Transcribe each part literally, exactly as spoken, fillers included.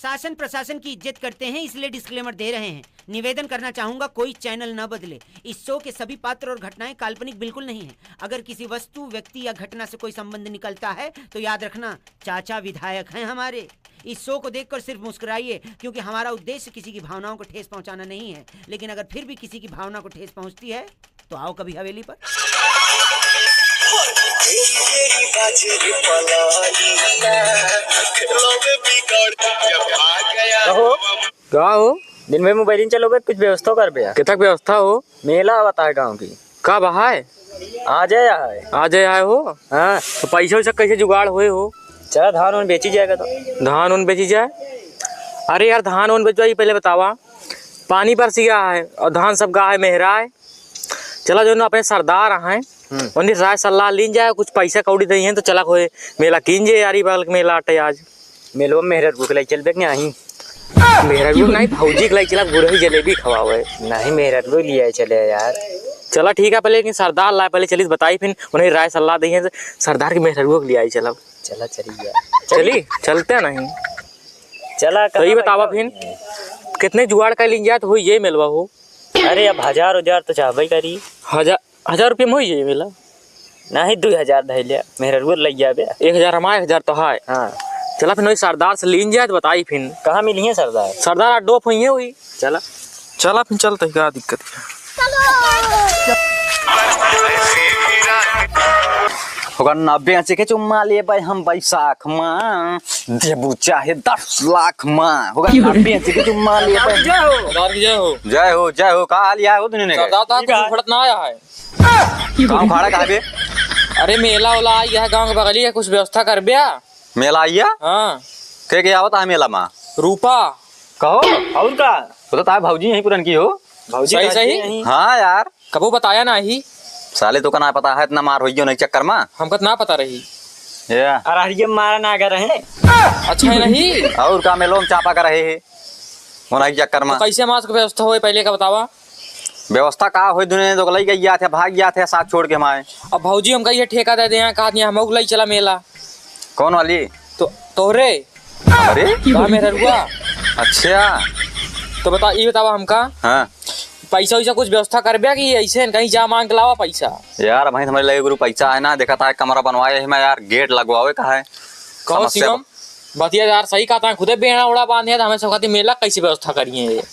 शासन प्रशासन की इज्जत करते हैं, इसलिए डिस्क्लेमर दे रहे हैं। निवेदन करना चाहूंगा, कोई चैनल न बदले। इस शो के सभी पात्र और घटनाएं काल्पनिक बिल्कुल नहीं हैं। अगर किसी वस्तु, व्यक्ति या घटना से कोई संबंध निकलता है तो याद रखना, चाचा विधायक हैं हमारे। इस शो को देखकर सिर्फ मुस्कुराइए, क्योंकि हमारा उद्देश्य किसी की भावनाओं को ठेस पहुंचाना नहीं है। लेकिन अगर फिर भी किसी की भावना को ठेस पहुंचती है तो आओ कभी हवेली पर। कहो। का हो? दिन भर मोबाइल चलोबे, कुछ व्यवस्था करबे यार। कितक व्यवस्था हो? मेला आवत है गाँव की। कब है? आजे है। आजे है हो? हाँ। तो पैसा वैसा कैसे जुगाड़ होए हो? चला धान उन बेची जाएगा तो। धान उन बेची जाए? अरे यार, धान उन बेचवाई पहले बतावा। पानी बरस गया है और धान सब गा है, मेहरा है। चला जो अपने सरदार हैं, हम्म। उन्हीं राय सलाह लीन जाए, कुछ पैसा कौड़ी दई हैं तो चला कोई मेला कीन जे यारी बगल के मेला अटे आज। मेलवा मेहररुआ के लाई चलबे कि नहीं? मेहररुआ नहीं, भौजी के लाई चला, गुरही जलेबी खवावे। नहीं, मेहररुआ लिया चले यार। चला ठीक है, पहले लेकिन सरदार लाए, पहले चलिस बताई, फिर उन्हीं राय सलाह दई हैं, सरदार के मेहररुआ के लिया चलब। चला चली यार। चली, चलते नहीं। चला, तो ये कहाँ बतावा बैठा फिर, है? कितने जुगाड़ कर लीन जाए तो हो ये मेलवा हो? अरे अब हजार, हजार तो चाहबे करी। हजार, हजार रुपये में होई जाई मेला? नहीं, दुई हजार धइ ले, मेहररुआ लइ जाबे। एक हजार हमार, एक हजार तो है। हाँ। चला फिर वही सरदार से लीन जाए तो बताई फिर। कहाँ मिली है सरदार? सरदार अड्डो पे ही है वही। चला। चला फिर चलते, का दिक्कत है? ओकर ना बेच के चुम्मा लेबै हम बैसाख मा, देबू चाहे दस लाख मा। ओकर ना बेच के चुम्मा लेबै। जय हो। सरदार की जय हो। जय हो, जय हो। का हाल या हो दुनिया ने? सरदार, तोहार कुछ उखड़त ना आया है। गाँव खाड़ा कहाँ बे? अरे, मेला वाला आई है गाँव के बगली है, कुछ व्यवस्था कर बे। मेला आई है? हाँ। के के आवत है मेला मा? रूपा। कहो, और का? वो तो तार भौजी यहीं पुरन की हो। भौजी सही, सही। हाँ यार। कबो बताया नाही। साले, तोका ना पता है, इतना मार होइयो नहीं चक्कर मा। हमका तो ना पता रही। या। अरे, ये मारा ना कर रहे। अच्छा है नहीं? और का, मेलो में चापा कर रहे हैं। वो नहीं चक्कर मा। तो कैसे मास्क व्यवस्था होए, पहले का बतावा? व्यवस्था का होए, दुनिया तो लई गई, या थे, भाग गया थे, साथ छोड़ के हमारे। अब भौजी हमका ये ठेका दे दे, यहाँ कहा दिया, हम लई चला मेला। कौन वाली? तो, तोहरे। अरे? कहा मेहररुआ? अच्छा। तो बता, ये बतावा हमका। हाँ। पैसा वैसा कुछ व्यवस्था करबे कि ऐसे कहीं जा मांग के लावा पैसा? यार, भाई, हमारे लगे गुरु पैसा है ना, देखा था, कमरा बनवाए है मैं यार, गेट लगवावे का है। कहो समस्या शिवम, बा- बतिया यार सही कहा था, खुदे बेड़ा उड़ा बांधे, तो हमें सब खातिर मेला कैसे व्यवस्था करिए ये?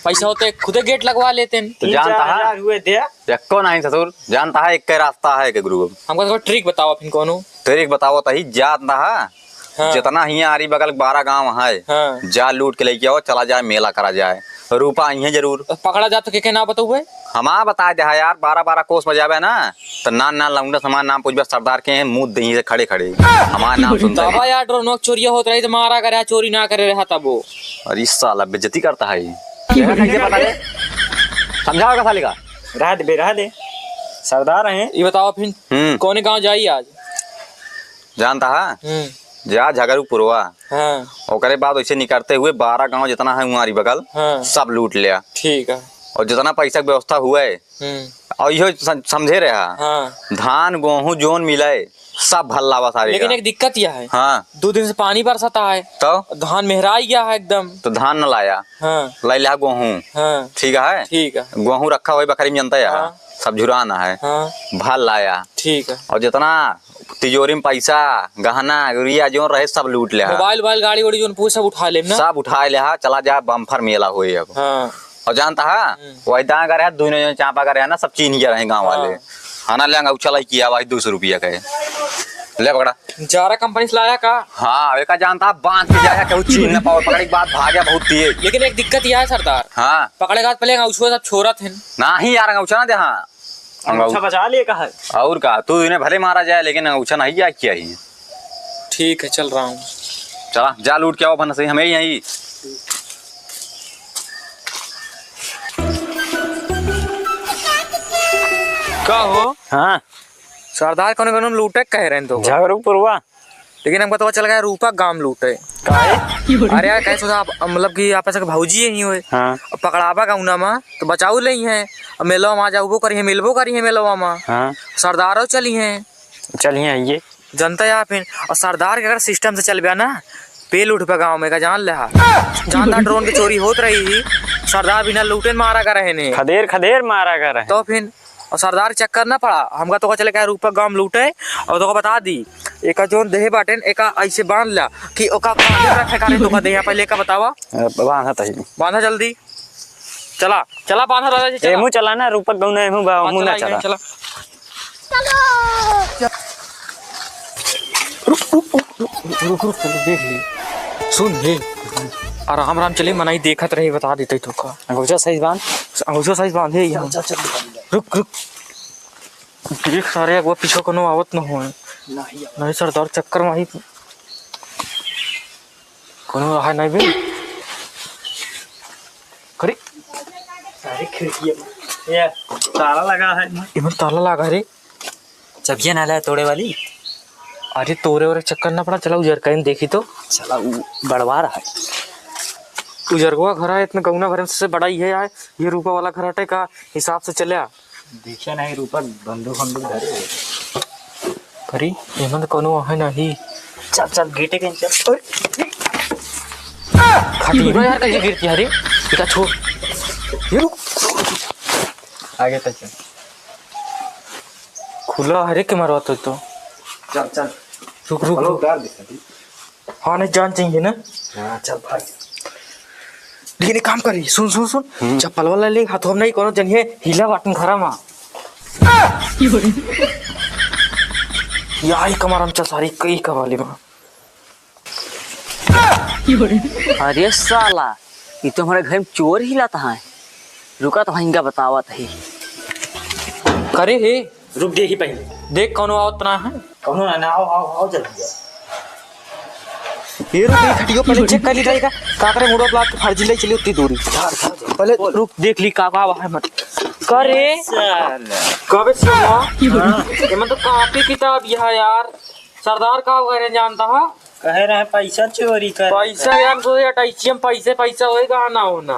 पैसा होते खुदे गेट लगवा लेते हैं। तो तीन जानता चार है? हजार हुए दे। यक्को नहीं ससुर, जानता है, एक के रास्ता है के गुरु। हमको तो ट्रिक बताओ फिर कोनो। ट्रिक बताओ तही, जानता है? हाँ। जितना हियाँ आरी बगल बारह गाँव है, हाँ। जा लूट के लेके आओ, चला जाए, मेला करा जाए, रूपा आई है जरूर। तो पकड़ा जा तो के, के ना बतौबे? हमा बताए दे यार, बारह बारह कोस बजावे ना, तो नान नान लौंडा समान नाम पूछबे, सरदार के हैं, मुंह दही से खड़े खड़े हमार नाम सुनते हैं। तबा यार, ड्रोन चोरिया होत रही तो मारा करे, चोरी ना करे रहा तब वो। अरे साला बेइज्जती करता है ये। कैसे पता है? समझाओ का साले का? रह दे बे, रह दे। सरदार हैं। ये बताओ फिर, हम्म। कौन गाँव जाई आज? जानता है? हम्म। जा झगरू पुरवा। हाँ। ओकरे बाद वैसे निकलते हुए बारह गांव जितना है हमारी बगल, हाँ। सब लूट लिया। ठीक है। और जितना पैसा की व्यवस्था हुआ है, हम्म। और इहो सम-, समझे रहा। हाँ। धान, गोहूँ जोन मिले, सब भर लावा सारे लेकिन का। एक दिक्कत यह है। हाँ। दो दिन से पानी बरसता है। तो? धान मेहराई गया है एकदम। तो धान न लाया। हाँ। लाई लिहा गोहूँ। हाँ। ठीक है? ठीक है। गोहूँ रखा हुआ बखरी में जनता है। हाँ। सब झुराना है। हाँ। भर लाया। ठीक है। और जितना तिजोरी में पैसा, गहना, गुरिया जोन रहे, सब लूट लिहा। मोबाइल, मोबाइल, गाड़ी, वाड़ी जोन पूछे, सब उठा लेम ना। सब उठा लिहा, चला जा, बम्फर मेला होए अब। हाँ। और जानता है, हम्म। वही दांगा रहे, दोनों जन चापा का रहे ना, सब चीन ही रहे गाँव वाले। हाँ। है ना, ले अंगौछा लाई किया भाई, दो सौ रुपया का है। ले पकड़ा। जारा कंपनी से लाया का? हाँ, एका जानता है, बांध के जाया, केहू चीन ना पावे, पकड़े के बाद भाग्या बहुत तेज। लेकिन एक दिक्कत यह है सरदार। हाँ। पकड़े के बाद पहले अंगौछा सब छोरत है। नहीं यार, अंगौछा ना दे, हाँ। अंगौछा बचा लिए का है? और का, तू इन्हें भले मारा जाए, लेकिन अंगौछा नहीं जाए किया ही। ठीक है, चल रहा हूँ। चला, जा लूट के आओ, अपन सही, हमें ही यहीं। का हो? हाँ। सरदार कौन कौन लूटे कह रहे हैं तो? झगरू पुरवा। लेकिन हमका तो चल गया रूपा गाम लूटे। काहे? अरे यार, कैसे आप, मतलब कि आप ऐसा भौजी ही होए। हाँ। अब पकड़ाबा का उना मा, तो बचाऊ ले ही हैं। अब मेलवा मा जाऊबो करी है, मिलबो करी है मेलवा मा। हाँ। सरदारो चली हैं। चली हैं ये। जनता यहाँ फिर, और सरदार के अगर सिस्टम से चल गया ना, पेल उठ पे गाँव में का जान ले हा। जानता ड्रोन के चोरी होत रही ही, सरदार बिना लूटे मारा करे ने। खदेर खदेर मारा करे। तो फिर और सरदार चक्कर ना पड़ा, हमका तो का चले का रूपक गाँव में लूटे। और तो का बता दी, एका जोन देहे बाटेन, एका ऐसे बांध ला कि ओका कांधे पे फेंका रहे, तो का देहे पहले का बतावा। बांधा तही। बांधा जल्दी। चला, चला बांधा राजा जी, चला। एमू चला ना, रूपक गौना एमू बा, हाँ, एमू ना चला, चला। चला। रुक, रुक, रुक, रुक, रुक, रुक, पहले देख ले। सुन ले। आराम, आराम चले, मनई देखत रहे, बता देते तो का। अंगूठा सही बांध। अंगूठा सही बांधे यहाँ। चल, चल, चल। रुक, रुक। देख सारे, अगवा पीछे कोनो आवत न होए। नहीं आवत। नहीं सरदार, चक्कर माही। कोनो रहा नहीं बे। करी। सारे खिड़की में। ये ताला लगा है। इमन ताला लगा रे। चाबियाँ ना लाए तोड़े वाली। अरे तोड़े वाले चक्कर ना पड़ा, चला उजर कहीं देखी तो। चला उ बड़वा रहा है। उजरगवा घर है, इतने गौना भरे से बड़ा ही है यार। ये रूपा वाला घर हटे का हिसाब से चले आ। देखिए नहीं रूपा बंदूक बंदूक धरे हो। अरे, एमन तो कोनो है नहीं। चल, चल, गेटे के चल। अरे, खटीबा यार, कैसे गिरती है रे? इका छोड़। ये रुक। आगे तक चल। खुला हरे के मारवा तो, तो। चल, चल। रुक, रुक, हेलो, रुक। डाल दे, अभी। हाँ, नहीं, जान चाहिए ना। हाँ, चल, भाग। लेकिन एक काम करी, सुन, सुन, सुन। हम्म। चप्पल वाला ले, हाथों में नहीं, कोनो जनिए, हिला बाटन घरा मा। या, ई कमरा में चल, सारी कई कवाली मा। अरे साला, ई तो हमारे घर में चोर हिलाता है। रुका तो इनका बतावत है। करे हे, रुक दे ही पहले। देख कौनो आवत ना है। कौनो ना, ना, आओ, आओ, आओ जल्दी आओ। ये रुक, ये खटियो पहले चेक कर ली जाएगा। का करे मुड़ो ब्लाक फर्जी ले चली उतनी दूरी। झाड़, झाड़, झाड़। पहले बोल। रुक देख ली का का है मत। करे। साला। कबे से हुआ? हाँ। ये मतलब कापी किताब यह यार। सरदार का करे जानता है? कहे रहे पैसा चोरी कर। पैसा यार, तो ये अटैची में पैसे, पैसा होएगा ना होना।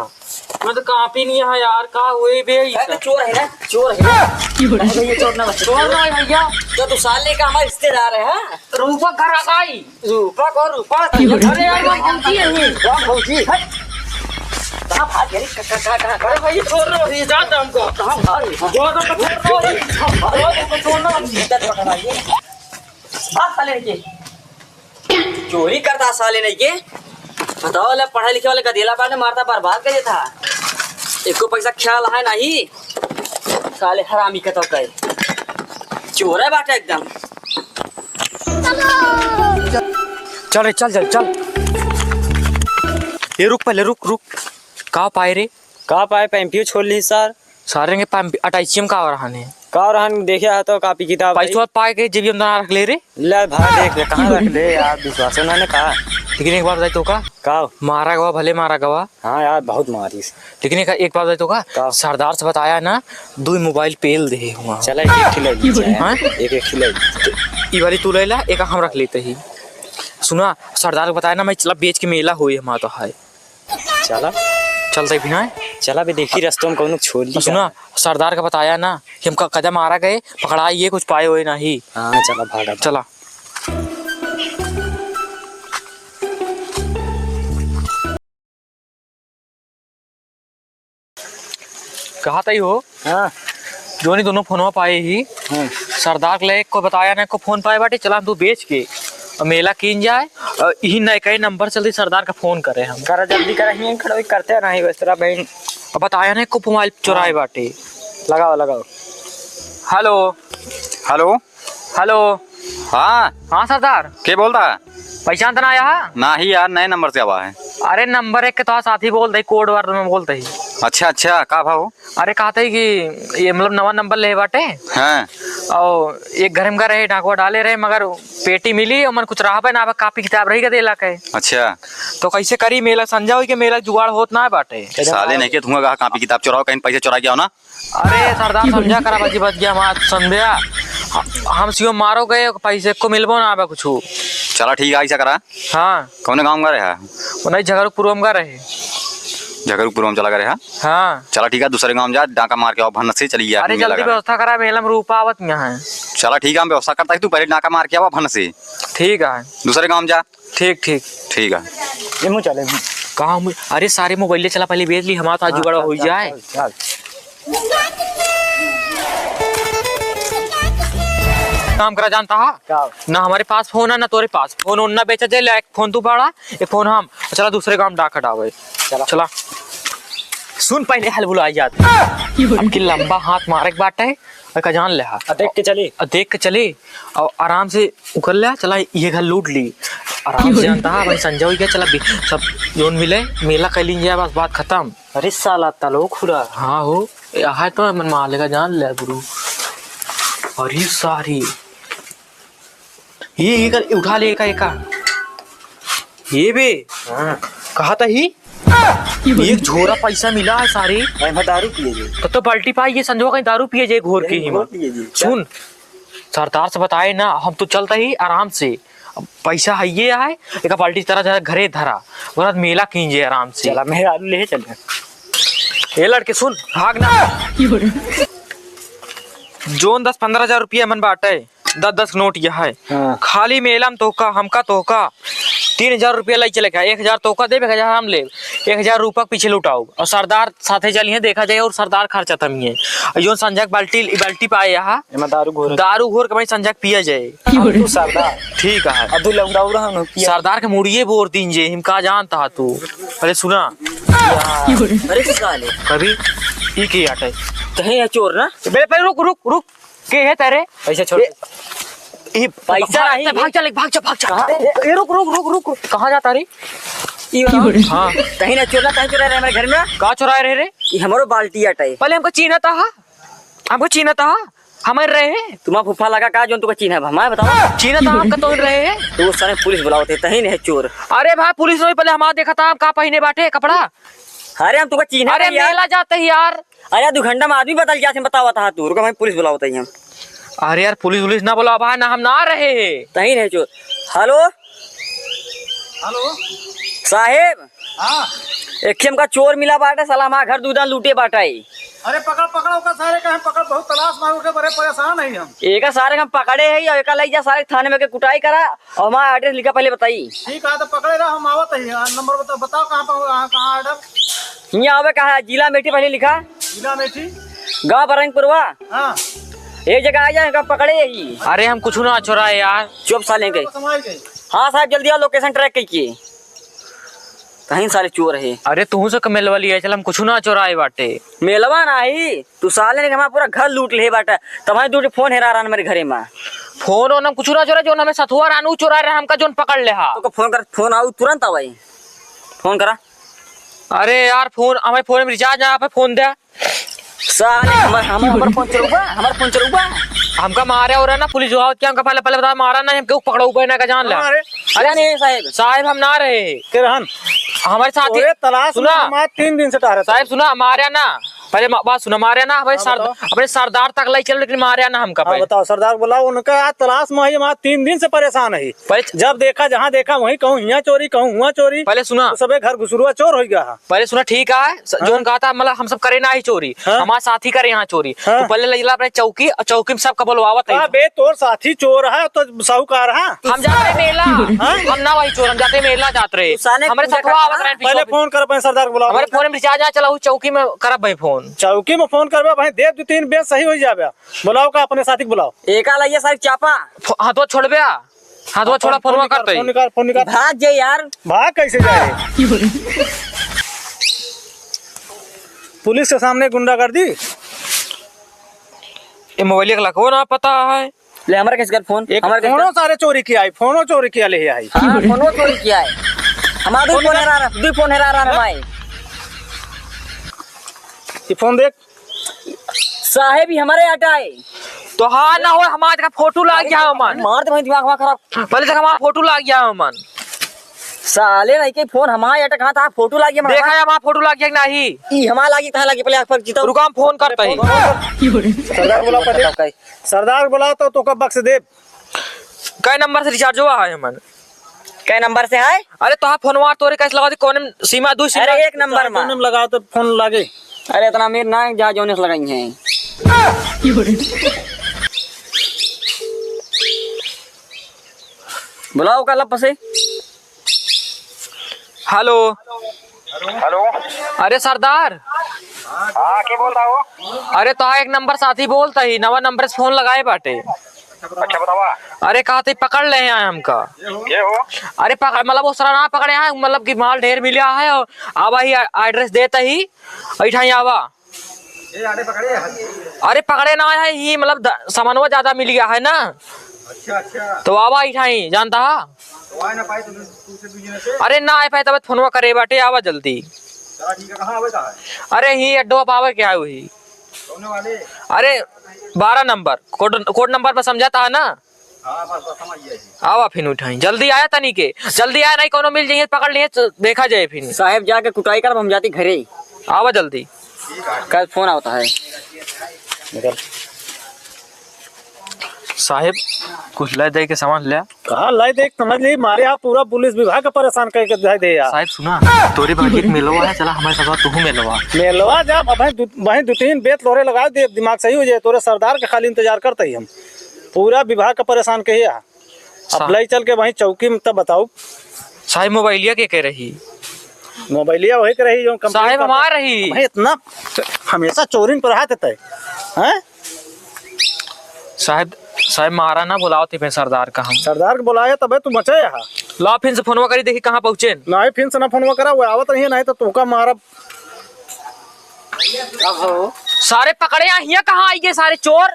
मैं तो कापी नहीं है यार, का हुए बे ई अरे तो सब? चोर है ना, चोर है ना। अरे भैया, चोर ना बच्चा। चोर ना है भैया। तो तू साले का हमारा रिश्तेदार है, हाँ? रूपा घर आ गई। रूपा को रूपा। अरे यार, वो भौजी है ये। कौन भौजी? हट। कहाँ भाग गई? कहाँ, कहाँ, कहाँ, कहाँ? अरे भाई, छोड़ रहा हूँ, ये जाता हमको। कहाँ भाग गई? जो तो छोड़ रहा हूँ। जो तो छोड़ रहा हूँ। इधर पकड़ा ये। भाग साले के। चोरी करता साले नहीं के। बताओ ले, पढ़े लिखे वाले गदेला बाने मारता बर्बाद कर देता। एको पैसा ख्याल है नहीं। साले हरामी कतौ कहे। चोर है बाटे एकदम। चल रे, चल, चल, चल। ये रुक पहले, रुक, रुक। का पाए रे? का पाए, पैंपियो छोड़ ली सर। सारे के पाँच, अटैची में का हो रहा ने? का हो रहा ने, देखे हा तो कापी किताब पैसवा है। पाए के जेबी में ना रख ले रे। ले भाई, देख ले, कहाँ रख ले यार, विश्वास ना ने कहा। लेकिन एक बात बताई तो का? का? मारा गवा, भले मारा गवा। हाँ यार, बहुत मारिस। लेकिन एक, एक बात बताई तो का? का? सरदार से बताया ना, दो मोबाइल पेल दे हुआ। चला, एक, एक ठिलाई लीजिए। हाँ? एक, एक ठिलाई लीजिए। ई वाली तू ले ला, एक हम रख लेते ही। सुना, सरदार को बताया ना, मैं चला बेच के मेला होई हमारा तो है। चला। चलते भी ना है। चला बे, देखी रस्तों में कौनो छोड़ ली तो सुना, का। सरदार का बताया ना कि हमका कदम आ रहा गए, पकड़ा ये कुछ पाए हुए नहीं। हाँ, चला भागा, भागा। चला। कहा तई हो? हाँ। जोनी दोनों फोनवा पाए ही। हाँ। सरदार के ले को बताया ना, को फोन पाए बाटे, चला तू बेच के और मेला कीन जाए और यही नए कई नंबर चलती सरदार का फोन करे हम। करा जल्दी करा, हियां खड़ा होई करते नहीं बस तेरा बहन। अब बताया ना को मोबाइल चुराए हाँ। बाटे। लगाओ, लगाओ। हेलो। हेलो। हेलो। हाँ। हाँ सरदार। के बोलता है? पहचान तो ना आया है? नाही यार, नए नंबर से आवा है। अरे नंबर एक के तो साथी बोल दे, कोड वर्ड में बोल दे। अच्छा, अच्छा, का भाव? अरे कहते ही कि ये मतलब नवा नंबर ले बाटे। हाँ। और एक घर में रहे, डाकुआ डाले रहे, मगर पेटी मिली और मन कुछ रहा ना, अब कापी किताब रही का देला के। अच्छा। तो कैसे करी मेला, संझा होई के मेला जुगाड़ होत ना बाटे। साले नहीं के धुआं कहा कापी किताब चुराओ, कहीं पैसे चुरा के आओ ना। अरे सरदार, समझा करा बाजी बच गया हमार संध्या। हम सियो मारो गए, पैसे को मिलबो ना आबे कुछ। चला ठीक है, ऐसा करा। हाँ। कौने गाँव का रहे? वो नहीं, झगरुकपुर में का रहे। झगरुकपुर में चला गए, हाँ? हाँ। चला ठीक है, दूसरे गाँव जा, डाका मार के आओ, भनस से चली गया अरे अपनी जल्दी लगा। व्यवस्था करा, मेला में रूपा आवत यहाँ है। चला ठीक है, हम व्यवस्था करता है, तू पहले नाका मार के आवा भन से। ठीक है। दूसरे गाँव जा। ठीक, ठीक। ठीक है। ये मुँह चले, मुँह। कहाँ मुँह? अरे सारे मोबाइल चला, पहले बेच ली, हमारा तो आज हाँ, जुगाड़ चल, हो चल, जाए। चल, चल। काम करा जानता हा? का? ना हमारे पास फोन है, ना तोरे पास। फोन ओन ना बेचा जाए, ले एक फोन तू पड़ा, एक फोन हम। चला दूसरे गाँव डाक हटावे। चला। चला। सुन पहले हाल बुलाई जात। अब की लंबा हाथ मारे के बाटे, और का जान ले हा। आ, देख के चली। आ, देख के चली। और आराम से उकर ले, चला ये घर लूट ली। आराम से जानता हा, भाई संजय हो गया, चला भी सब जोन मिले, मेला कर लीजिए, बस बात खत्म। अरे साला तलो खुरा। हाँ हो, यहाँ तो मन माले का जान ले गुरु। अरे सारी। ये, ये कर, उठा ले, एका, एका। ये बे, हाँ। कहा था ही? एक झोरा पैसा मिला है सारे। भाई, मैं दारू पिए जी। तो, तो बाल्टी पाई, ये संजो कहीं दारू पिए जे घोर के यही ही घोर माँ। पिए जी। सुन, सरदार से बताए ना, हम तो चलता ही आराम से। अब पैसा है ये है, एक बाल्टी तरह जरा घरे धरा, ओकरा बाद मेला कीन जे आराम से। चला, मैं आलू ले चले। ए लड़के सुन, भाग ना। जोन दस पन्द्रह हजार रुपया मन बाटे, दस दस नोट यह है। हाँ। खाली मेला में तोहका, हमका तोहका तीन हजार रुपया लाई चले का, एक हजार तोहका देब, एक हजार हम लेब, एक हजार रुपया के पीछे लुटाउब। और सरदार साथे चलिहे, देखा जाए, और सरदार खर्चा थमिहे। और जोन संजय के बाल्टी, बाल्टी पाए यहाँ, एमा दारू घोर। दारू घोर के भाई संजय के पिया जाए। अब तू सरदार। ठीक है। अब तू लौंडा उड़ा हम पिया। सरदार के मुड़िए बोर दीन जे, हम का जानता हा तू। पहले सुना। अरे साले। कभी ई के आटे। कहे या चोर ना? बे, पहले रुक, रुक, रुक। के है तेरे? पैसा छोड़। ए, ई पैसा भाग, नहीं। भाग चल, भाग चल, भाग चल। कहाँ? ए, ए, रुक, रुक, रुक, रुक, रुक। कहाँ जाता रे? ई वाला। हाँ। कहीं ना चोरा, कहीं चोरा रहे हमारे घर में। का चोराए रहे रे? ई हमरो बाल्टी आटे। पहले हमका चीन्हत हा, हमका चीन्हत हा, हमारे रहे। तुम्हारा फूफा लगा का जोन तुका चीन्हा, हमारे बताओ। चीन्हत हा, हमका तो रहे। तो वो सारे पुलिस बुलावत है, तहीं नहीं चोर। अरे भाई, पुलिस नहीं, पहले हमारा देखा था, हम का पहिने बाटे कपड़ा। अरे हम तुका चीन्हा अरे नहीं यार। मेला जाते ही यार। अरे, दो घंटा में आदमी बदल जात है, बतावत हा तू। रुका, भाई, पुलिस बुलावत ही हम। अरे यार, पुलिस वुलिस ना बुलावा, ना, हम ना रहे हैं। तहीं रहे चोर। हेलो। हेलो। साहेब। हाँ। एक हमका चोर मिला बाटे, साला हमारा घर दूधान लूटे बाटे। अरे पकड़, पकड़ ओका सारे का, हम पकड़, बहुत तलाश मार के बड़े परेशान है हम। एका सारे हम पकड़े है, और एका लई जा सारे थाने में के कुटाई करा। और हमारा एड्रेस लिखा, पहले बताई। ठीक है, तो पकड़े रहा, हम आवत ही। आ, नंबर बताओ, बताओ कहाँ पर, कहाँ, कहाँ एड्रेस? हियाँ आवे कहाँ है? जिला अमेठी पहले लिखा। जिला अमेठी? गाँव बरंगपुरवा। हाँ। एक जगह आ जाए, इनका पकड़े ही। अरे, हम कुछ ना चोराए यार। चुप साले के। समझ गए। हाँ साहब, जल्दी आओ, location track कीजिए। कहीं साले चोर है। अरे, तू से मेलवा लिया, चल, हम कुछ ना चोराए बाटे। मेलवा नाही, तू साले ने हमारा पूरा घर लूट ले बाटे। तब भाई, दू ठे फोन हेरा रहा मेरे घरे में। फोन ओन हम कुछ ना चोरा, जोन हमें सथुआ रानू चोरा रहे, हमका जोन पकड़ ले हा। तो फोन कर, फोन आऊ तुरंत आवाई। फोन करा। अरे यार, फोन, हमारे फोन में recharge ना, आप फोन दे। साले, हमर, हमर, हमर फोन चलउबा, हमर फोन चलउबा। हमका मारे और है ना, पुलिस जो आवत क्या, हमका पहले, पहले बता, मारा ना, हम क्यों पकड़उबा ना का जान ले। हाँ, अरे। अरे नहीं साहेब। साहेब, हम ना रहे। के रहन? हमारे साथ ही तोरे तलाश में सुना। हमारे तीन दिन से टहरत साहेब, है। सुना, मारे ना। पहले मा-, बात सुना, मारे ना, हमारे हाँ, सरद-, बताओ। अपने सरदार तक लाई चल, लेकिन मारे ना हमका हाँ, पहले। बताओ, सरदार को बुलाओ, उनका आज तलाश में ही, हम आज तीन दिन से परेशान है। पहले जब देखा, जहाँ देखा, वहीं कहूँ हियाँ चोरी, कहूँ हुआँ चोरी। पहले सुना। तो सबे घर घुसरुआ चोर हो गया है। पहले सुना, ठीक है, स-, हाँ। जोन कहा था, मतलब, हम सब करे ना ही चोरी, हाँ। हमारे साथी करे यहाँ चोरी। हाँ। तो पहले ले ला अपने चौकी, और चौकी में सबका बोलवावत है। अबे, तोर साथी चोर है, तो साहूकार है। हम जाते मेला। हाँ? हम ना वही चोर, हम जाते मेला जात रहे। तू साले हमारे पूजा सथवा का आवत रहे पहले पीछे। फोन कर, अपने सरदार को बुलाओ। हमारे फोन में recharge ना चला, चौकी में करब भाई फोन। चौकी में फोन करबे भाई, दे दो तीन बेर सही हो जाबे। बुलाओ का अपने साथी को बुलाओ। एका लाइए सारे चापा। फो-, हाथवा छोड़बे आ। हाथवा छोड़ा, फोन फोनवा निकाल, करते ही। फोन निकाल, फोन निकाल। भाग जाए यार। भाग कैसे जाए? पुलिस के सामने गुंडागर्दी। ये मोबाइल एक लखो ना पता है। ले, हमारे किस घर फोन? एक हमारे किस फोनो घर? सारे चोरी किया है, फोनो चोरी किया ले आई। हाँ, फोनो चोरी किया है। हमारा दो फोन फोन हेरा रहा, दो फोन हेरा रहा है भाई। ये फोन देख। साहेब ही हमारे आटा है। तो हाँ ना हो, हमारे का फोटो लाग गया है मन। मार दे भाई, दिमाग हमारा खराब। पहले तक हमारा फोटो लाग गया है मन। साले नहीं के फोन हमारे आटा कहाँ था, फोटो लाग गया हमारा। देखा है हमारा फोटो लाग गया कि नहीं? ई हमारा लागी, कहाँ लागी? पहले आप पर जीता। रुका, हम फोन करते हैं। सरदार बुलाओ पहले। सरदार बुलाओ तो, तो कब बक्स दे? कै नंबर से recharge हुआ है हमन? कै नंबर से है? अरे तोहार फोनवा तोरे कैसे लगा दी? कौन सीमा दू सीमा? अरे एक नंबर में। कौन में लगा तो फोन लागे? अरे इतना अमीर ना है, जा जोने से लगाई है। बुलाओ का लप से। हेलो। हेलो। अरे सरदार। हाँ, के बोलता हो? अरे तो एक नंबर साथी बोलता ही, नवा नंबर से फोन लगाए बाटे। अच्छा, बतावा। अरे कहा थे पकड़ ले हैं हमका। के हो? अरे पकड़, मतलब वो सारा ना पकड़े हैं, मतलब कि माल ढेर मिला है और आवा ही, एड्रेस देता ही, ऐठा ही आवा। ए, अरे पकड़े है। अरे पकड़े ना है ही, मतलब द-, सामानवा ज्यादा मिल गया है ना। अच्छा, अच्छा। तो आवा ऐठा ही, जानता है? तो आए ना पाए तो तुमसे दू जने से। अरे ना आए पाए तब फोनवा करे बाटे, आवा जल्दी। चला ठीक है, कहाँ आवे का है? अरे ही अड्डो पावे क्या है वही? कौने वाले? अरे बारह नंबर कोड, कोड नंबर पर समझाता है ना? हाँ, बस, बस, समझ गया जी। आवा फिन उठाई, जल्दी आया तनी के, जल्दी आया, नहीं कोनो मिल जाइए, पकड़ लिए, तो देखा जाए फिन। साहेब जाके कुटाई करब, हम जाती घरे। आवा जल्दी। ठीक है। कल फोन आवता है। साहेब, कुछ लै दे के सामान ले। कहाँ लै दे के समझ ली, मारे यहाँ पूरा पुलिस विभाग का परेशान करके दे दे यार। साहेब सुना, तोरे बाकी एक मेलवा है, चला हमारे साथ तू मेलवा। मेलवा जा, अब भाई दु-, वहीं दो तीन बेत तोरे लगा दे, दिमाग सही हो जाए, तोरे सरदार के खाली इंतजार करते ही हम। पूरा विभाग का परेशान कहिए। अब सा- लै चल के वहीं चौकी में तब बताओ। साहेब, मोबाइलिया के, के रही? मोबाइलिया वही के रही जो कंप्लेंट साहेब, करता। हमार रही। भाई, इतना हमेशा चोरी पर हाथ देता है, हैं? साहेब, साहेब, मारा ना, बुलाओ थे सरदार का हम। सरदार के बुलाए तबे तू बचे यहाँ। ला, फिन से फोनवा करी, देखी कहाँ पहुँचे। नहीं, फिन से ना फोनवा करा, वो आवत रही है, नहीं तो तुमका मारब। सारे पकड़े यहाँ, हियाँ कहाँ आई गए सारे चोर?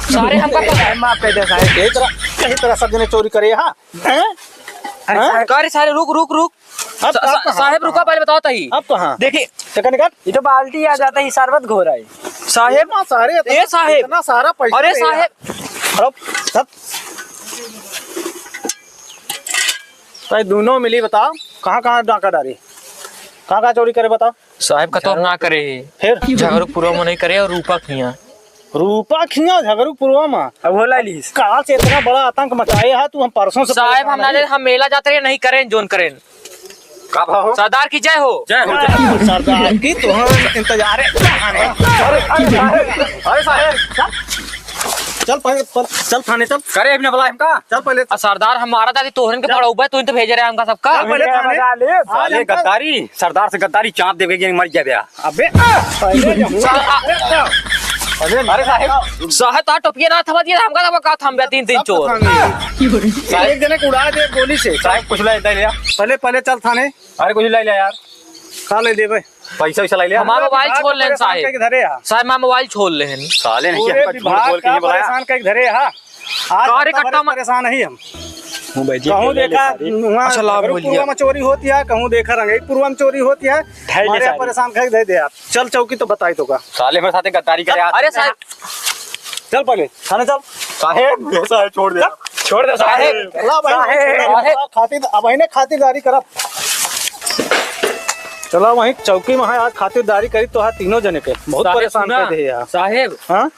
सारे हमका पकड़- माफ कर दे साहेब। यही तरह, यही तरह सब जने चोरी करे, हाँ? हैं? अरे हैं? साहेब, का रे सारे, रुक, रुक, रुक। अब, सा-, अब सा-, कहाँ? साहेब, रुका, पहले बताओ तही। अब कहाँ? देखिए। चक्कर निकाल। ये तो बाल्टी आ जाता है, ये शरबत घोर है। साहेब, इतना सारे, ए साहेब। इतना सारा पैसा अरे दे साहेब। यार। अब, सब। भाई, दोनों मिली बताओ, कहाँ, कहाँ डाका डारी? कहाँ, कहाँ चोरी करे बताओ? साहेब का तो हम ना करे। फिर? झगड़ू पूर्वा में नहीं करे और रूपा खिया। रूपा खिया झगड़ू पूर्वा में? अब होला लीस। कहाँ से इतना बड़ा आतंक मचाए है तू? हम परसों से साहेब, हम परेशान ना हैं। ले, हम मेला जाते रहे, नहीं करें, जोन करें। का भाव? सरदार की जय हो। जय हो, जय हो। सरदार की तो हम इंतजार है। अरे, अरे, अरे, अरे साहेब, चल पहले, पर, चल थाने चल। करे, अभी ना बुलाए हमका। चल पहले। आ, सरदार, हम मारा था कि तोहरन के चल। पड़ौबा, तू ही तो भेजे रहे हमका सबका। चल पहले थाने। साले गद्दारी, सरदार से गद्दारी, चाप देवे के मर जाबे। अबे, पहले जब सा-, आ, अरे साहेब, साहेब, तार टोपिया ना थमा दिया, हमका तो का थम गया, तीन, तीन सब चोर। थम गए। एक जने को उड़ा दे गोली से। साहेब, कुछ ला, इधर ले आ। पहले, पहले चल थाने। अरे, कुछ ला, ले यार। का ले दे भाई? पैसा वैसा ला, ले आ। हमारा पूरे मोबाइल विभाग छोड़ का लेन परेशान साहेब। करके धरे हा। साहेब, हमारा मोबाइल छोड़ लेन। साले नहीं, पूरे हमका झूठ विभाग बोल के का ही बुलाया। परेशान करके धरे हा। आज का रे इतना कट्टा बड़े मा- परेशान है हम। कहूँ देखा, वहाँ अच्छा, लाभ हो लिया। पूर्वा में चोरी होती है, कहूँ देखा रंगई पूर्वा में चोरी होती है। ढाई ले हमारे यहाँ सारे। परेशान कर दे दे आप। चल चौकी तो बताई तो का। साले मेरे साथ गद्दारी करे, चल, अरे साहब। चल पहले थाने चल। साहेब, ऐसा है, छोड़ दे। छोड़ दे साहेब। ला भाई, साहेब। खातिर, अब इन्हें खातिरदारी करब। चला वहीं चौकी में है, आज खातिरदारी करी तो है तीनों जने के। बहुत साहेब, परेशान सुना, कर दे यार। साहेब, हाँ?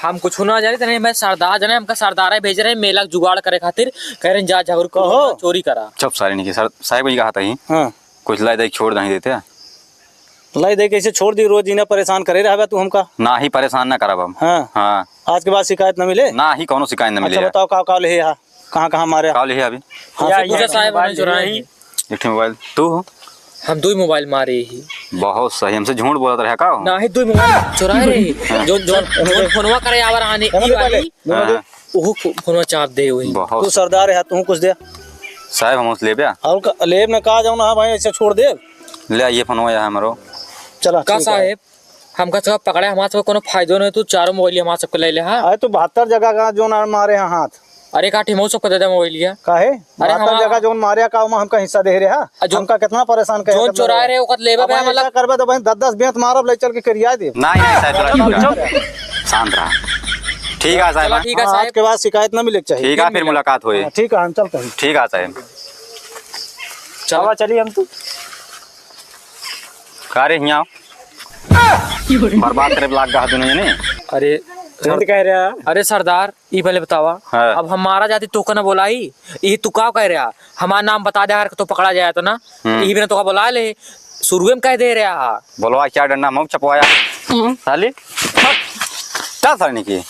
हम कुछ ना जाने, तने मैं सरदार जने, हमका सरदार है भेज रहे हैं मेला जुगाड़ करे खातिर, कह रहे हैं जा झगड़ू कहो। चोरी करा। चुप सारे नहीं सर, साहेब को ये कहा था ही। हाँ। कुछ लाई दे छोड़ दही देते। लाई दे कैसे छोड़ दी, रोज इन्हें परेशान करे रहबे तू हमका। ना ही परेशान ना करब हम। हाँ। हाँ। आज के बाद शिकायत न मिले? ना ही कौनो शिकायत न मिले अच्छा यार। बताओ का का ले है यहाँ? कहाँ कहाँ मारे? का ले है अभी? हाँ, या, से पूछा या, साहेब, मोबाइल हमने चुराए ले हैं। एक ठे मोबाइल। तू हो? हम दो ही मोबाइल मारे ही। बहुत सही, हमसे झूठ बोलत रहे का हो? ना ही दो ही मोबाइल चुराए रहे। हाँ। जो, जो, जो फोनवा करे आवर आने एमन ई दे पहले, वाली, एमन दे। हाँ। ओहो फो-, फोनवा चाप दे हुई। बहुत तू सही। सरदार है, तू कुछ दे। साहेब, हम उस लेबे। और का, लेब न का जाओ ना भाई, ऐसे छोड़ दे। ले आइए फोनवा यहाँ हमरो। चला, का ठीक है। साहेब? हमका सब पकड़े, हमार सब कोनो फायदो नहीं, तू चारों मोबाइल हमार सबके ले ले, हाँ? अरे तू बहत्तर जगह का जोन मारे हैं हाथ। अरे का ठिमो सबके दे दे मोबाइलिया। काहे? अरे बहत्तर हाँ। जगह जोन मारे का, ओमा हमका हिस्सा दे रहे, हाँ? आ जो हमका कितना परेशान करे जोन करता चोराए रहे। रहे, ओकर लेबे अब पे ऐसा मतलब करबे तो भाई दस दस बेंत मारब, ले चल के करिया दे। नहीं, नहीं, साहब, चुप, चुप। शांत रहा। ठीक है, साहब, चला, हाँ? ठीक है, हाँ, साहब। आज के बाद शिकायत ना मिले के चाहिए। ठीक है, फिर फिर मिला। मुलाकात होई। हाँ, ठीक है, हम चलते हैं। ठीक है, साहब। चला, चलिए हम तो। का रे, हियाँ आओ। बर्बाद करे लाग गा दुनो जने। अरे, झूठ कह रहा। अरे सरदार, ई पहले बतावा। हाँ। अब हमारा जाति तोका ना बोलाई, ई तू का कह रहा? हमारा नाम बता दे, अगर तो पकड़ा जाए तो ना, हम्म। ई बिना तोका बोला ले, शुरुए में कह दे रहा। बोलवा क्या डंडा मऊ चपवाया। हम्म। साली, चल साली निकी।